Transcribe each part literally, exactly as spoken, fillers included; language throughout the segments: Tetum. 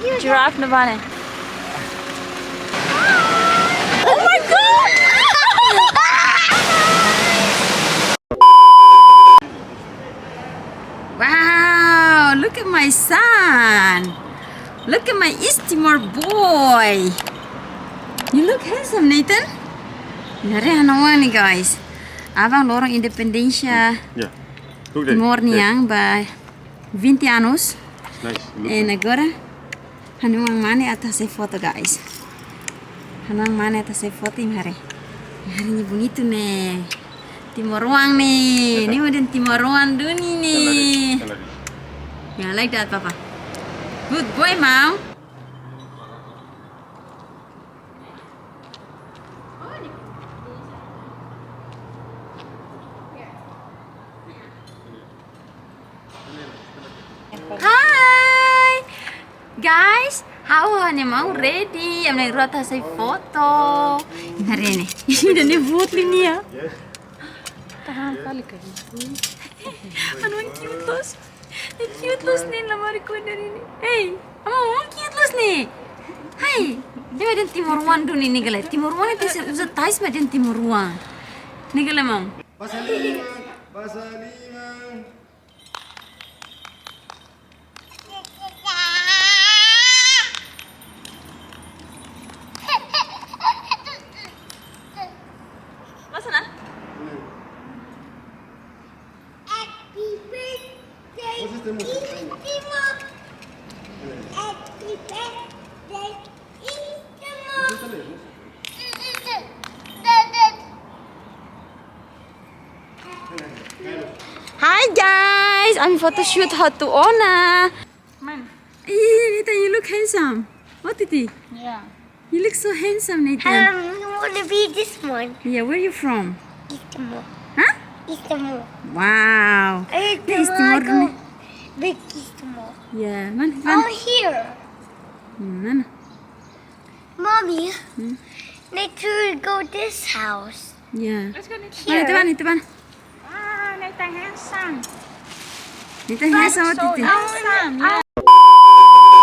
Giraffe ne'ebá ne'e. Oh my God! Wow, look at my son. Look at my East Timor boy. You look handsome, Nathan. Haree ha'u-nia oan ne'e, guys. Aban loron independénsia. Yeah. Look there. Timor nian ba vinte anos. Nice. Look. E nice. Agora ha'u-nia oan mane atu hasai foto, guys. Ha'u-nia oan mane atu hasai foto, imi haree. Haree ne'e bonitu ne'e. Timoroan ne'e. Ne'e mak dehan timoroan duni ne'e. Kelaris. Kelaris. Yeah, like that, Papa. Good boy, Mom. Hi! Guys, ha'u-nia maun ready. Ami na'in-rua atu hasai foto. Haree ne'e. Ida-ne'e boot liu nia. Tahan kali kan. Ha'u-nia oan cute loos. Ne'e cute loos ne'e, la mari ko dari ne'e. Hey, ha'u-nia oan cute loos ne'e. Hey, ne'e mak dehan timoroan duni ne'e gale. Timoroan ne'e tenke uza tais mak dehan timoroan. Ne'e gale, Mom. Basa liman, basa liman. Basa ona. Happy birthday, East Timor. Happy birthday, East Timor. Hi guys, ami photoshoot hotu ona. Man. Ih, Nathan, you look handsome. What, Titi? Yeah. You look so handsome, Nathan. Um, I wanna be this one. Yeah, where you from? East Timor. Huh? East Timor. Wow. East Timor, East Timor go duni. Big East Timor. Yeah, man, man. Oh, here. Hmm, mana? Mommy, hmm? Make sure you go this house. Yeah. Let's go next. Here. Mana, itu mana, itu mana? Ah, Nathan handsome. Nathan handsome, so Titi. Handsome, yeah.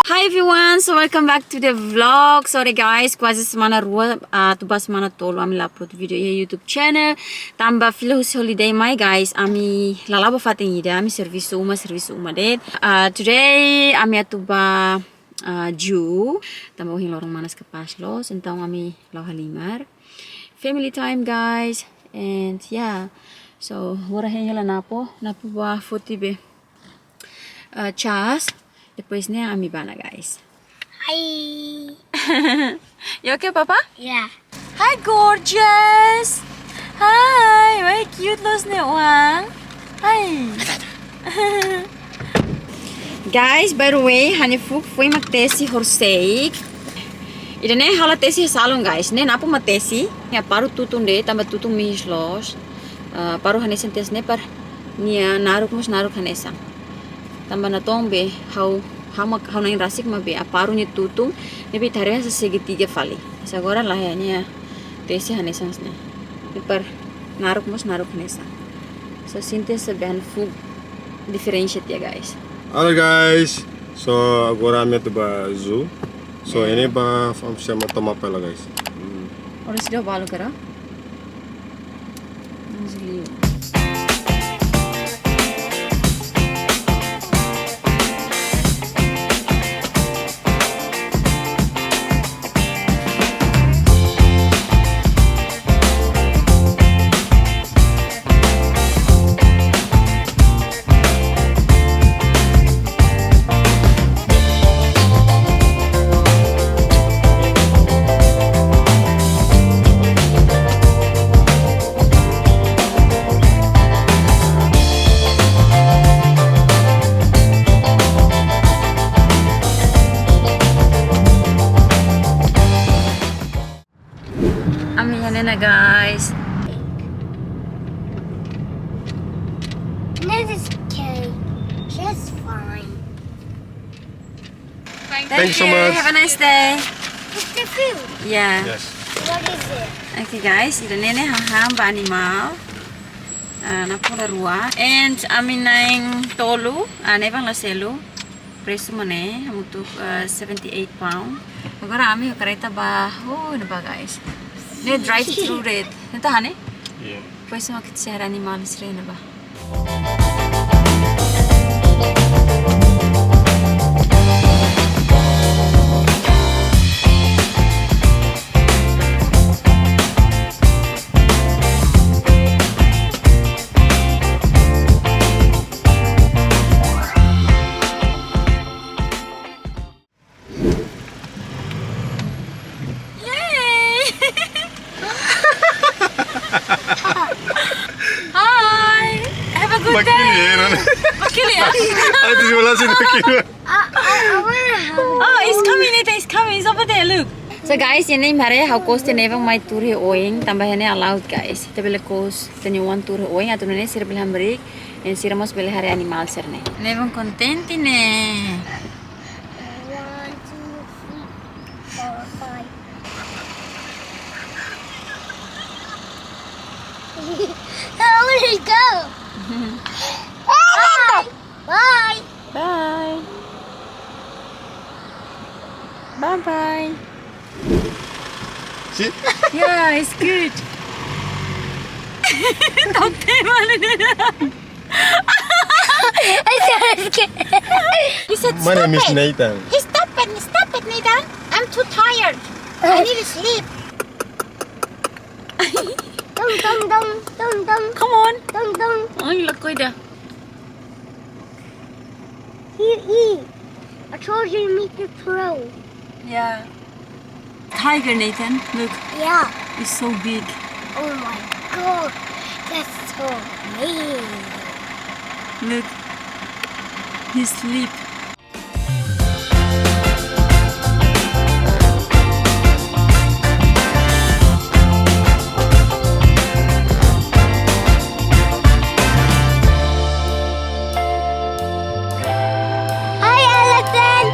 Hi everyone, so welcome back to the vlog. Sorry guys, kuaze semana rua, ah, atu ba semana tolu ami la upload video iha YouTube channel. Tanba fila husi holiday mai guys, ami la la'o ba fatin ida, ami servisu uma, servisu uma de'it. Ah, today ami atu ba ah, zoo, tanba ohin loron manas kapás loos, entaun ami la'o halimar. Family time, guys, and yeah. So, agora hein hela Napo, Napo bá foti be, ah, chás, depois ne'e ami bá ona, guys. Hi. You okay, Papa? Yeah. Hi, gorgeous. Hi, why cute loos ne'e oan? Hi. Guys, by the way, ha'u-nia fuuk foin mak tesi horisehik. Ida-ne'e ha'u la tesi iha salon, guys. Ne'e Napo mak tesi. Nia aparu tutun de'it, tanba tutun mihis loos. Ah, aparu hanesan tesi ne'e para nia naruk mós naruk hanesan. Tanba natoon be ha'u, ha'u mak, ha'u na'in rasik mak be aparu nia tutun, ne'ebé ita haree hanesan segitiga fali. Mas agora lae, nia tesi hanesan ne'e. Ne'e para naruk mós naruk hanesan. So, sente hanesan be ha'u-nia fuuk diferensa tiha, guys. Halo, guys. So, agora ami atu ba zoo. So, yeah, ne'e ba, fam siama toma pela, guys. Hmm. Ora sudah balu kara? Ami iha ne'e ona, guys. This is okay. Just fine. Thank you so much. Have a nice day. It's the food. Yeah. Yes. What is it? Okay, guys, ida-ne'e ne'e hahán ba animál. Ah, Napo la rua. And ami na'in-tolu, ah, Nevan la selu. Presu mak ne'e, hamutuk, eh, seventy eight pound. Agora ami ho kareta ba, oh, ne'ebá, guys. Ne'e drive through red. Ne'e ita hane? Iya. Presu mak ita sei haree animál sira ne'ebá. Yay! Hi! Have a good day! Makili, ya, Ron? Makili, ya? Ada di sebelah sini, Makili. I, I, I wanna have Oh, it's coming, Nathan, it's coming. It's over there, look. So guys, iha ne'e imi haree ha'u kos tiha Nevan mai tuur iha oin, tanba iha ne'e allowed, guys. Ita bele kos ita-nia oan tuur iha oin, atu nune'e sira bele hamriik, i sira mós bele haree animál sira-ne'e. Nevan kontente ne'e. One, two, three, four, five. Where did it go? Bye. Bye. Bye. Bye bye. See? Yeah, it's good. Don't take money. I said it's good. He said, My name is "Stop it." Nathan. He, "Stop it, stop it, Nathan. I'm too tired. I need to sleep." Dong, dong, dong, dong, dong. Come on. Dong, dong. Ai, lakohi ida. Here, eat. I told you to make the throw. Yeah. Tiger, Nathan, look. Yeah. It's so big. Oh my God. That's so amazing. Look. He sleep. Hi, elephant.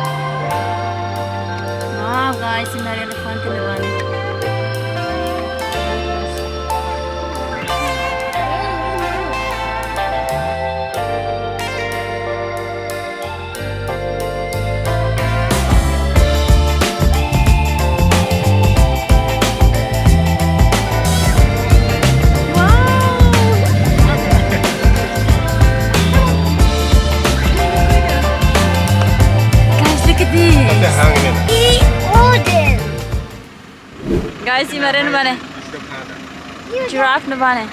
Wow, guys, imi haree elefante ne'ebá ne'e. Guys, look at this. What the hell is it? He ordered. Guys, imi haree ne'ebá ne'e. Giraffe ne'ebá ne'e.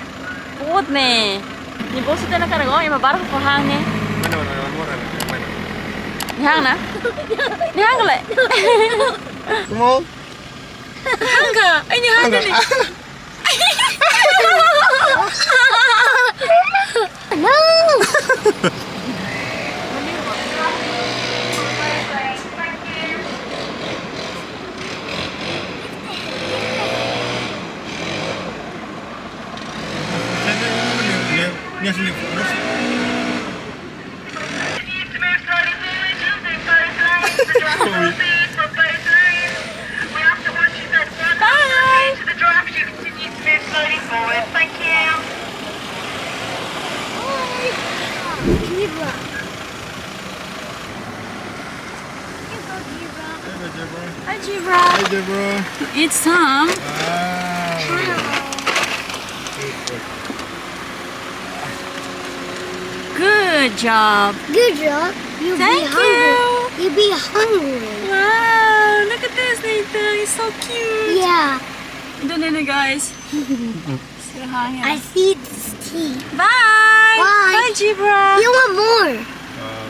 Kuat ne'e. Nia bolsu tiha ona karik, oh, ema barak fó han ne'e. Mana, mana, mana, mana, mana? Nia han ona? Nia han ka lae? Come on. Han ka? Eh, nia han ka? Han ka? No! Bye. Zebra. Here you go, zebra. Hey, zebra. Hi, zebra. Hi, zebra. Eat some. Wow. Good boy. Good job. Good job. You'll be Thank hungry. You. You'll be hungry. Wow, look at this, Nathan. It's so cute. Yeah. Don't know, guys. Sira han hela. I see this tea. Bye. Bye. Bye, zebra. You want more? Wow.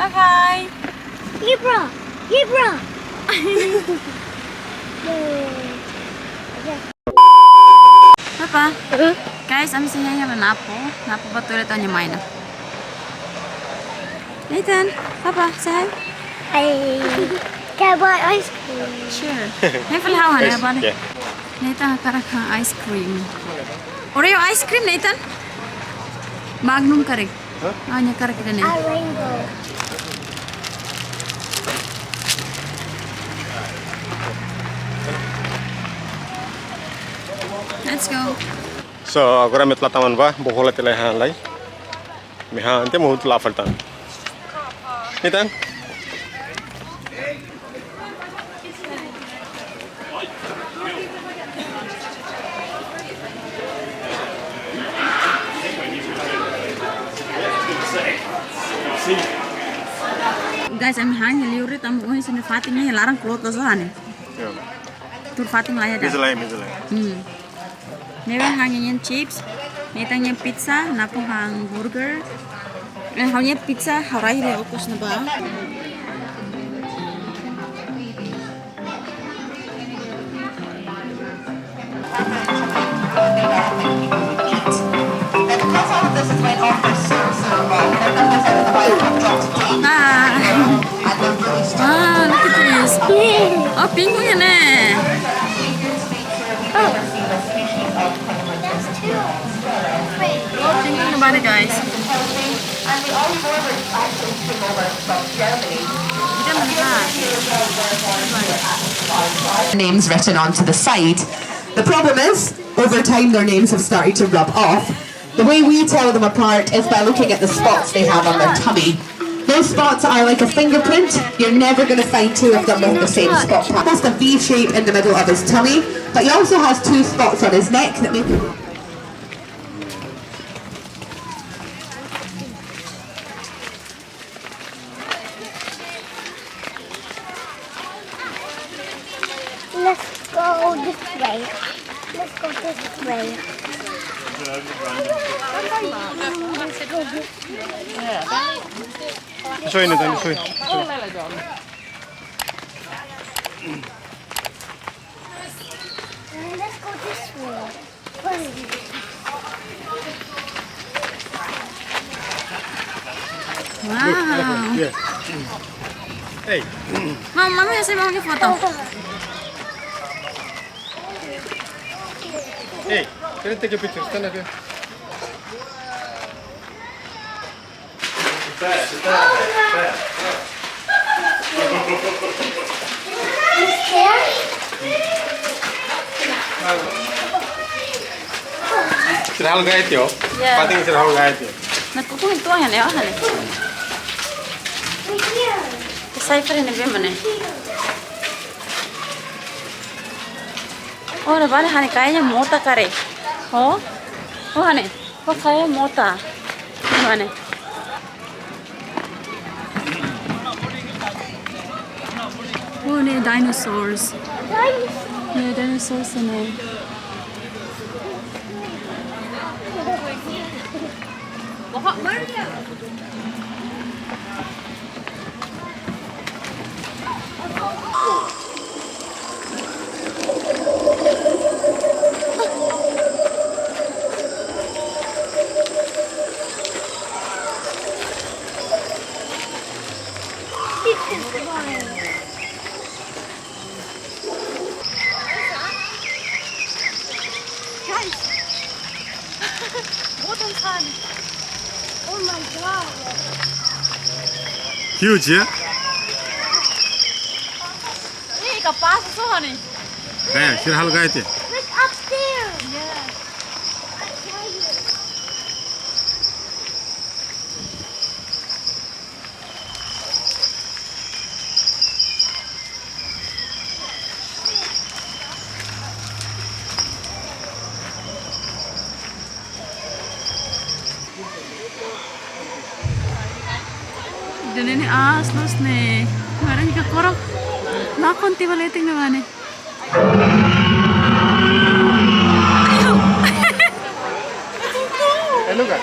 Bye bye. Zebra. Zebra. Papa. Huh? Guys, ami sei hein hela Napo. Napo bá toilet, nia mai ona. Nathan, Papa, say hi. Hi. Can I buy ice cream? Sure. Hein fali ha'u hanesan ne'e, Papa. Yeah. Nathan hakarak han ice cream. Oreo ice cream, Nathan? Magnum karik. Hah? Ah, nia hakarak ida-ne'e. A rainbow. Let's go. So, agora ami atu la'o tan ba, bá hola tiha lai han lai. Ami han, entaun ami atu la'o fali tan. Nathan? Guys, ami han iha liur, tanba ohin sira-nia fatin ne'e laran kloot loos ona. Ya. Tuur fatin laiha ida. Bisa lain, bisa lain. Hmm. Ne'ebé han nian chips, Nathan nian pizza, Napo han burger. Eh, ha'u-nia pizza, ha'u rai le okus na ba. Ah. Ah, look at this. Oh, pink one, eh? Oh, pink one, guys. Names written onto the side. The problem is, over time, their names have started to rub off. The way we tell them apart is by looking at the spots they have on their tummy. Those spots are like a fingerprint. You're never gonna find two of them with the same spot pattern. Almost a V shape in the middle of his tummy, but he also has two spots on his neck that make Let's go this way. Let's go this way. Let's go this way. This way, Nathan, this way. Let's go this way. Wow. Yeah. Hey. Mama, mami, ha'u mau foto. Hey, can I take a picture? Stand up here. Sira halo gayet yo. Ya. Pating sira halo gayet yo. Na kuku itu yang ya, hane. Sai pare ne be mane. Oh, na bale hane kayaknya mota kare. Oh. Oh, hane. Oh, kayak mota. Mana? Oh, ne'e dinosaurs. Ne'e dinosaurs ne'e. Guys, bottom sand. Oh my God. Huge, yeah? Ih, kapás so, honey. Eh, sira halo gayet. Look up there. Yeah. Ida ne'e aas loos ne'e. Kemarin ke korok. Nakon tiba leting na mane. Eh, Luka.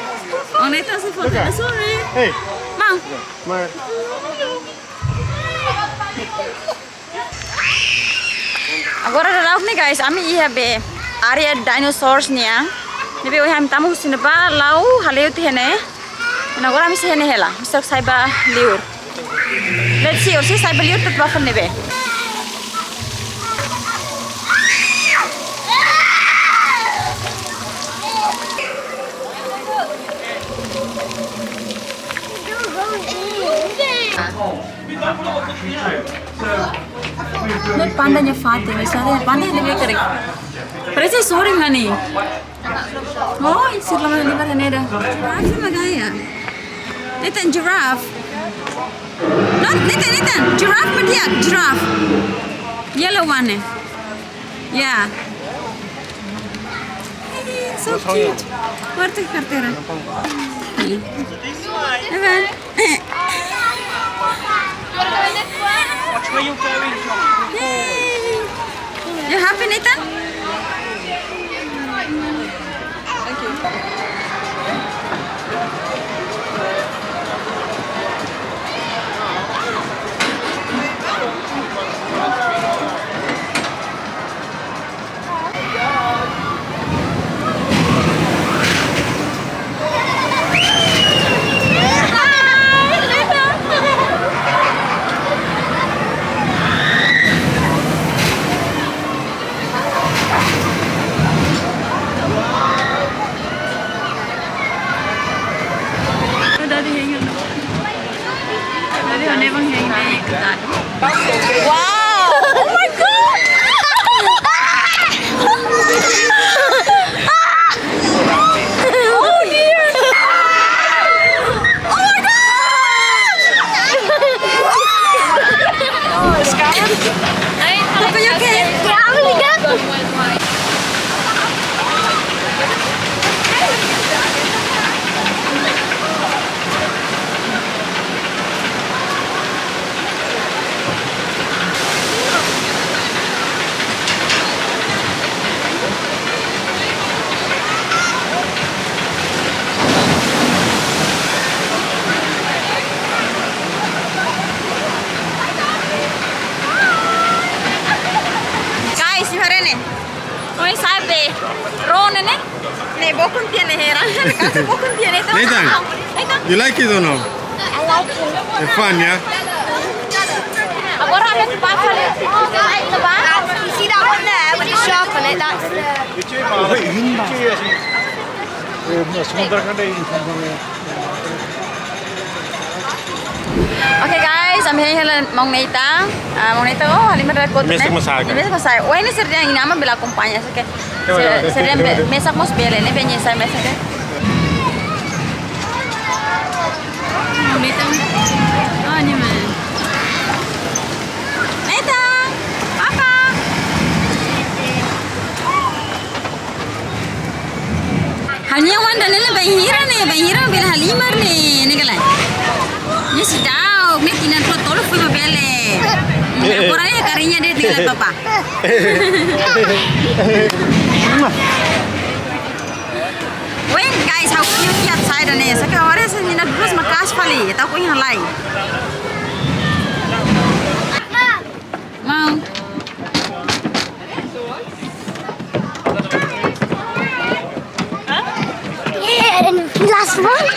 Oh, ne'e ita sei foto. Luka. Sorry. Hey. Mang. Mar. Agora daudaun ne'e guys, ami iha be área dinosaurs nian. Ne'ebé ohin ami tama husi ne'ebá la'o hale'u tiha ne'e. Nah, agora ami sei iha ne'e hela, ami sei sai ba liur. Let's see, orsida sai ba liur tuir ba fali ne'ebé. Ne'e panda nia fatin, misalnya panda ne'ebé karik. Parese sorin, honey. Oh, sira la mai libar ne'e ida. Giraffe mak gaya. Nathan, giraffe. No, Nathan, Nathan, giraffe mak di'ak, giraffe. Yellow one, eh. Yeah. So cute. Fuerte cartera. Evan. Yay. You happy, Nathan? Thank you. Wow! Oh my God! Oh dear! Oh my God! Papa, you okay? Yeah, I'm really good. Guys, imi haree ne'e. Oi, sabe. Rone ne'e? Ne'e bokon tiha ne'e, hera. Kaso bokon tiha ne'e, Nathan, Nathan, you like it or no? I like it. It's fun, yeah? Agora ame ku papa le. You see that one there with the shark on it? That's the Eh, sementara kan ada ini, sementara. Oke guys, ami hein hela maun Nathan. Ah, maun Nathan, oh, halimar dah kot. Mesak ne'e? Mesak masak. Mesak masak. Wah, ini sira-nia aman bele akompaña, oke. Sira-nia be-, mesak mós bele, ne'e be nyesa mesak, oke. Maun Nathan. Oh, ini mana? Nathan, papa. Hanya wan dan nela bainhira ne'e, bainhira bele halimar ne'e, ne'e kala. Ne'e seidauk, ne'e tinan rua tolu foin mak bele. Agora ne'e kariña de'it ne'e kala papa. When guys, how cute ya outside ne'e. Saka agora essa menina duas macas fali, tá com halai. Mau. Yeah, and last one.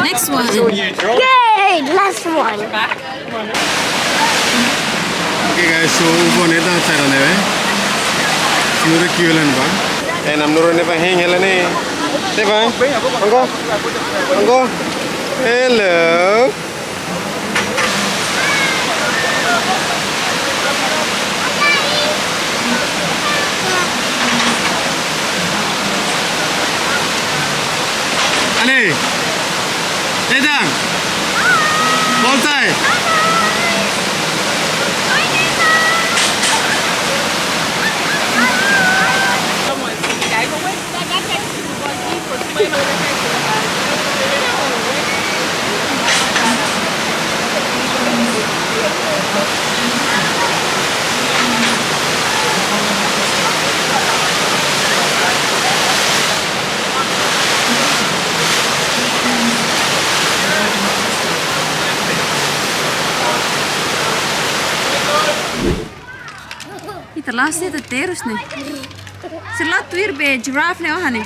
Next one. Yay, last one. Okay guys, so ubo ne'e ita sai ona ne'e. Sira kiu lan ba. Eh, namnuru ne'e ba hein hela ne'e. Ne'e ba. Angko. Angko. Hello. Ale. Nathan. Volta. Ita la'ós ita terus ne'e. Sira la tuir be giraffe ne'e, oh, ne'e.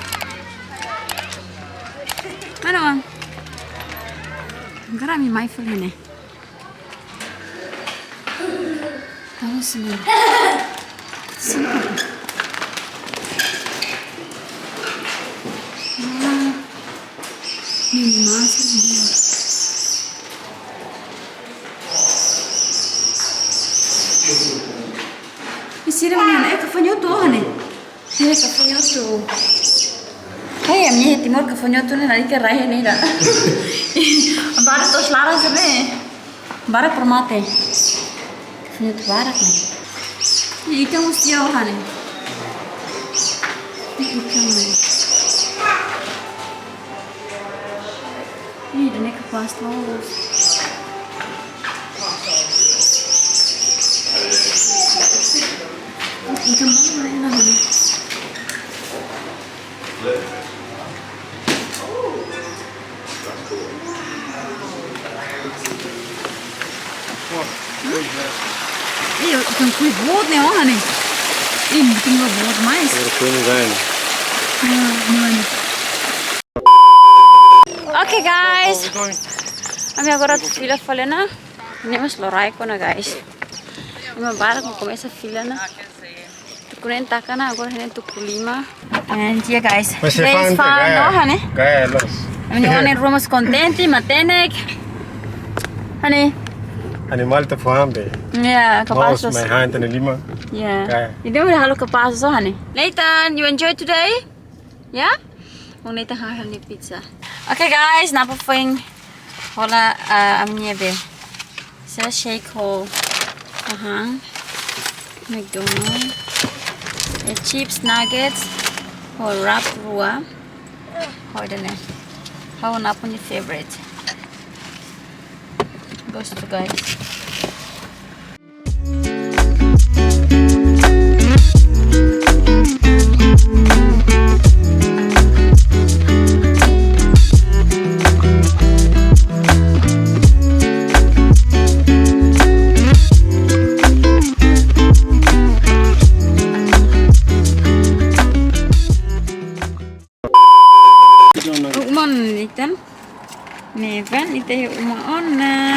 Mana, Wan? Agora ami mai fali ne'e. Vamos, señor. Ah, mi más. Sira-nia, eh, gafanhoto, oh, ne'e. Eh, gafanhoto. Hei, ami-nia Timor gafanhoto ne'e lalika rai ne'e ida. Baru tos laran sebe. Barak para mate. Finu tu barak ne'e. Ih, ikan mós iha ona ne'e. Ih, ikan ne'e. Ih, ida-ne'e kapás loos. Ikan barak ne'e, ne'e. Ih, ikan kui boot ne'e, ó, ne'e. Ih, ikan kui boot mais. Ikan kui ne'e. Ah, mano. Oke, guys. Ami agora atu fila fali ona. Ne'e mós loraik ona, guys. Ami barak komesa fila ona. Tuku neen taka ona, agora ne'e tuku lima. And yeah, guys. Mas é Today is fun, fun, kayak, no, honey? Kayak loos. Ami-nia oan na'in-rua mós kontente, matenek. Honey. Animál ita fó han be. Yeah, kapás loos. Maun, mai han ita-nia liman. Yeah. Kayak. Ida-ne'e halo kapás loos, honey. Nathan, you enjoy today? Yeah? Maun Nathan han hela nia pizza. Oke, guys, ne'e para foin hola, ah, ami-nia be. Sira shake ho, ho han. McDonald's. Eh, chips, nuggets. Ho wrap rua. Ho ida-ne'e. Ho ne'e nia favorite. Gostu, guys. Uma ona, Nathan. Ne'e, Nathan, ita iha uma ona.